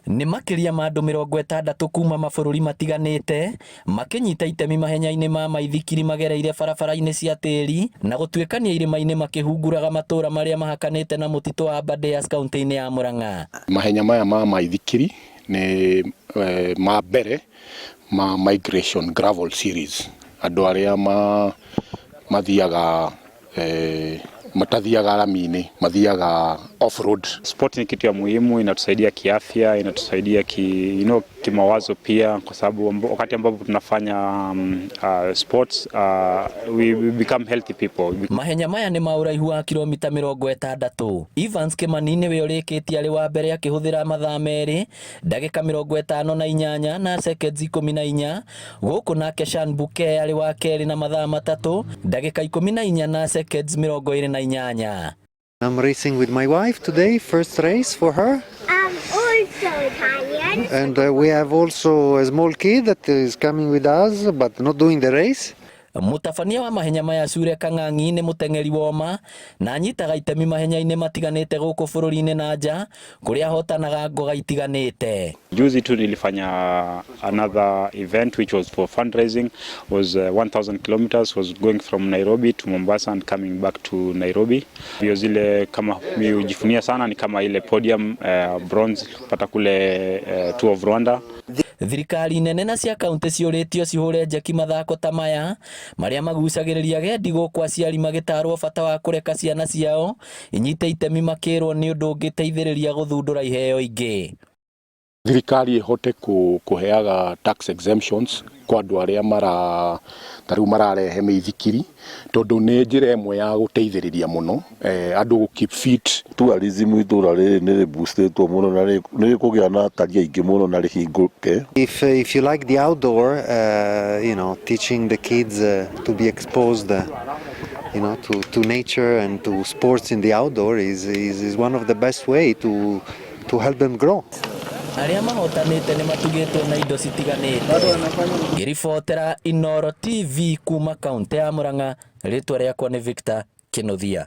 Nĩ makĩria ma andũ 60 kuma mabũrũri matiganĩte makĩnyita itemi mahenya-inĩ ma maithikiri magereire barabara-inĩ cia tĩri na gũtuĩkania irĩma-inĩ makĩhunguraga matũũra marĩa mahakanĩte na mũtitũ wa Aberdares kaunti-inĩ ya Murang'a. Mahenya maya ma maithikiri nĩ ma mbere ma Migration Gravel Series. Andũ arĩa mathiaga matathiaga rami-inĩ mathiaga off road. Sport ni kitu ya muhimu, inatusaidia kiafya, inatusaidia kimawazo pia, kwa sababu wakati ambapo tunafanya sports we become healthy people. Mahenya maya nĩ ma ũraihu wa kilomita 60. Evans Kimani nĩwe ũrĩkĩtie arĩ wa mbere akĩhũthĩra mathaa 2 ndagĩka 58 na seconds 14, gũkũ nake Shan Buke arĩ wa kerĩ na mathaa 3 ndagĩka 14 na seconds 28. I'm racing with my wife today, first race for her. I'm also tired. And we have also a small kid that is coming with us, but not doing the race. Mũtabania wa mahenya maya Cure Kang'ang'i nĩ mũteng'eri woma na anyitaga itemi mahenya-inĩ matiganĩte gũkũ bũrũri-inĩ na nja kũrĩa ahotanaga ngoga itiganĩte. Juzi tu nilifanya another event which was for fundraising, was 1000 kilometers, was going from Nairobi to Mombasa and coming back to Nairobi. Mbio zile kama mi hujivunia sana ni kama ile podium bronze pata kule Tour of Rwanda. Thirikari nene na cia kaunti ciũrĩtio cihũre njeki mathako ta maya marĩa magucagĩrĩria agendi gũkũ aciari magĩtarwo bata wa kũreka ciana ciao inyite itemi makĩrwo nĩ ũndũ ũngĩteithĩrĩria gũthundũra iheo ingĩ. Thirikari ĩhote kũheaga tax exemptions kwa andũ arĩa mara ta rĩu mararehe mĩithikiri, tondũ nĩ njĩra ĩmwe ya gũteithĩrĩria mũno andũ gũ keep fit. Tourism itũra rĩrĩ nĩ rĩboostĩtwo mũno na nĩ rĩkũgĩa na atari aingĩ mũno na rĩhingũke. If you like the outdoor, teaching the kids to be exposed to nature and to sports in the outdoor is one of the best way to help them grow. Arĩa mahotanĩte nĩ matugĩtwo na indo citiganĩte. Ngĩribotera Inooro TV kuma kaunti ya Murang'a, rĩtwa rĩakwa nĩ Victor Kinuthia.